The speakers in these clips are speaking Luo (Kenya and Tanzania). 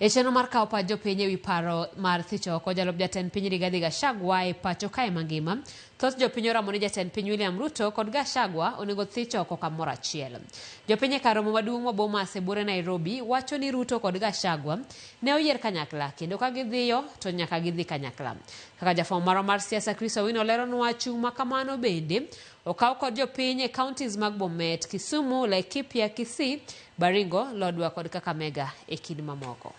E chenro mar kawo pach jopiny ewi paro mar thicho oko jalup jatend piny Rigathi Gachagua e pacho kae mangima, thoth jopiny oramo ni jatend piny William Ruto kod Gachagua onego thich oko kamoro achiel. Jopiny e kar romo maduong' ma Bomas e buore Nairobi wacho ni Ruto kod Gachagua ne oyier kanyakla kendo ka gidhiyo to nyaka gidhi kanyakla. Kaka jafwambo marwa mar siasa Chris Owino leronwa chung' ma kamano bende okaw kod jopiny e counties mag Bomet, Kisumu, Laikipia, Kisii, Baringo, Lodwar kod Kakamega e kind mamoko.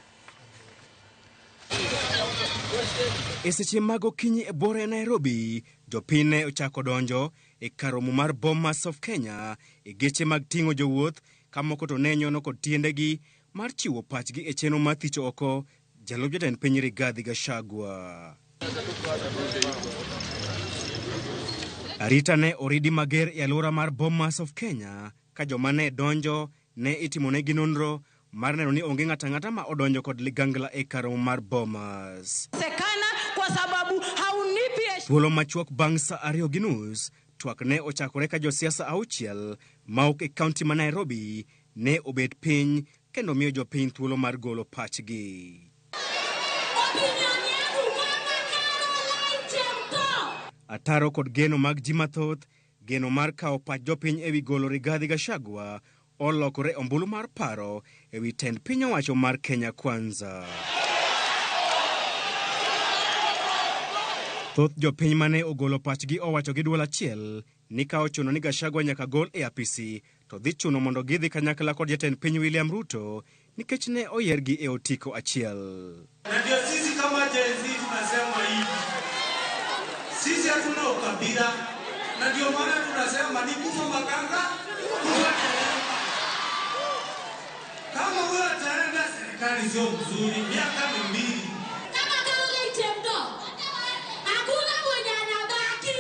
E seche mag okinyi e buore Nairobi, jopiny ne ochako donjo e kar romo mar Bomas of Kenya e geche mag ting'o jowuoth ka moko to ne nyono kod tiendegi mar chiwo pachgi e chenro mar thicho oko jalup jatend piny Rigathi Gachagua. Arita ne oridi mager e alwora mar Bomas of Kenya ka joma ne donjo ne itimonegi nonro mar neno ni onge ng'ato ang'ata ma odonjo kod ligangla e kar romo mar Bomas. Sekana kwa sababu haunipi heshima. Thuolo machuok bang' sa 2:30, twak ne ochakore ka josiasa auchiel mawuok e kaunti ma Nairobi ne obet piny kendo miyo jopiny thuolo mar golo pachgi. Ataro kod geno mag ji mathoth, geno mar kawo pach jopiny ewi golo Rigathi Gachagua olokore ombulu mar paro ewi tend piny owacho mar Kenya Kwanza. Thoth jopiny mane ogolo pachgi owacho gi duol achiel ni ka ochuno ni Gachagua nyaka gol e apisi to dhi chuno mondo gidhi kanyakla kod jatend piny William Ruto nikech ne oyiergi e otiko achiel. Na ndio sisi kama Gen Z tunasema hivi, sisi hatuna ukabila, na ndio maana tunasema ni kufa makanga, kufa dereva. Kama huyo ataenda, serikali sio mzuri, miaka miwili Kama Caroline Cheptoo, hakuna mwenye anabaki.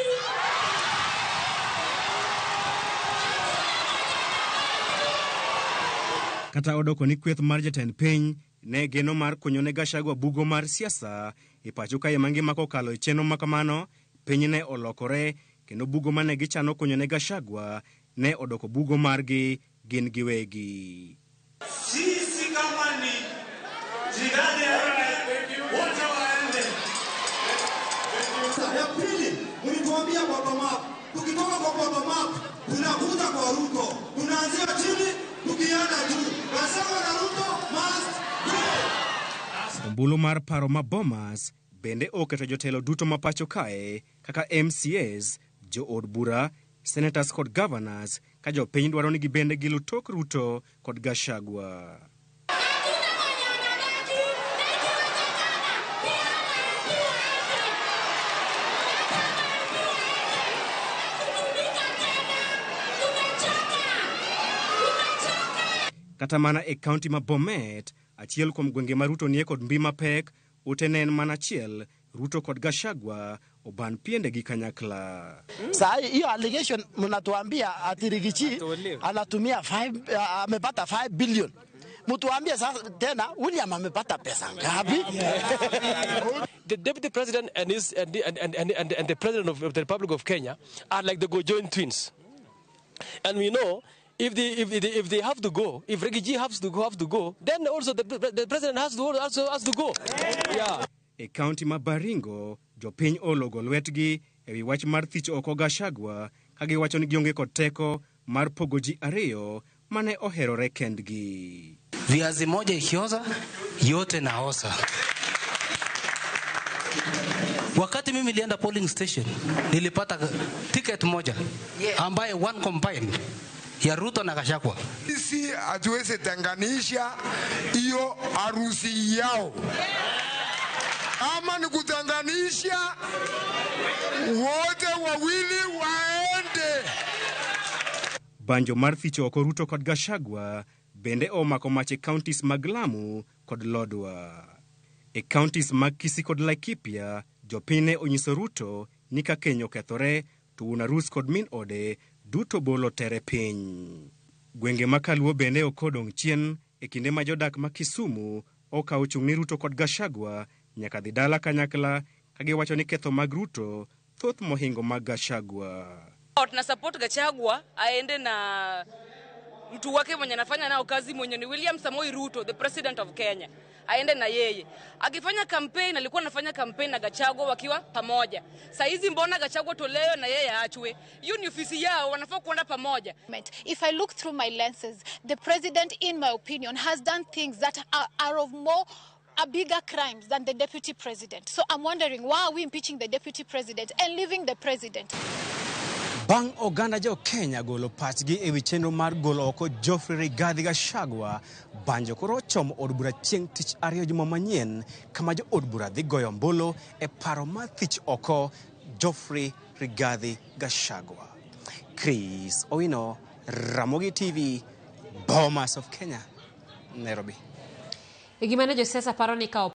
Kata odoko ni kweth mar jatend piny ne geno mar kunyo ne Gachagua bugo mar siasa e pacho kae mangima kokalo e chenro ma kamano, piny ne olokore kendo bugo mane gichano kunyo ne Gachagua ne odoko bugo margi gin giwegi. Sisi kama ni jirani aende, wote waende. Ya pili, mlituambia bottom up. Tukitoka kwa bottom up, tunakuja kwa Ruto. Tunaanzia chini, tukienda juu. Gachagua na Ruto must go. Ombulu mar paro ma Bomas bende oketo jotelo duto ma pacho kae kaka MCAs, jood bura, senators kod governors ka jopiny dwaro ni gibende gilu tok Ruto kod Gachagua. Hakuna mwenye anabaki, na ikiwezekana pia MP waende. Na kama MP waende, kutumika tena, tumechoka, tumechoka. Kata mana e kaunti ma Bomet, achiel kuom gwenge ma Ruto nie kod mbi mapek, ute ne en mana achiel, Ruto kod Gachagua oban piendegi kanyakla. Saa hii hiyo allegation mnatuambia ati Riggy G anatumia 5, amepata 5 billion. Mtuambie sasa tena William amepata pesa ngapi? The deputy president and his and the, and, and, and, and, and the president of the Republic of Kenya are like the Gojoin twins. And we know if they have to go, if Riggy G has to go, then also the president has to also has to go. Yeah. E kaunti ma Baringo, jopiny ologo lwetgi ewi wach mar thich oko Gachagua ka giwacho ni gionge kod teko mar pogo ji ariyo mane oherore kendgi. Viazi moja ikioza yote naoza. Wakati mimi nilienda polling station nilipata ticket moja ambaye one combined ya Ruto na Gachagua. Sisi hatuwezi tenganisha hiyo harusi yao. Ama ni kutenganisha wote wawili waende. Banjo mar thicho oko Ruto kod Gachagua bende omako mach e counties mag Lamu kod Lodwar. E counties mag Kisii kod Laikipia, jopiny ne onyiso Ruto ni ka keny okethore to wuon arus kod min ode duto bolo tere piny. Gwenge ma Kaluo bende ok odong' chien e kinde ma jodak ma Kisumu okawo chung' ni Ruto kod Gachagua nyaka dhi dala kanyakla ka giwacho ni ketho mag Ruto thoth mohingo mag Gachagua. Tuna support Gachagua aende na Mtu wake mwenye anafanya nao kazi mwenye ni William Samoei Ruto, the president of Kenya, aende na yeye. Akifanya campaign, alikuwa anafanya campaign na Gachagua wakiwa pamoja. Saa hizi mbona Gachagua tolewe na yeye aachwe? Hiyo ni ofisi yao, wanafaa kuenda pamoja. If I look through my lenses, the president, in my opinion, has done things that are of more are bigger crimes than the deputy president. So I'm wondering, why are we impeaching the deputy president and leaving the president? Bang' oganda jo Kenya golo pachgi e wi chenro mar golo oko Geoffrey Rigathi Gachagua, banjo koro ochomo od bura chieng' tich ariyo juma manyien kama jo od bura dhi goyo ombulu e paro mar thich oko Geoffrey Rigathi Gachagua. Chris Owino, Ramogi TV, Bomas of Kenya, Nairobi. E gima ne josiasa paro ni kawo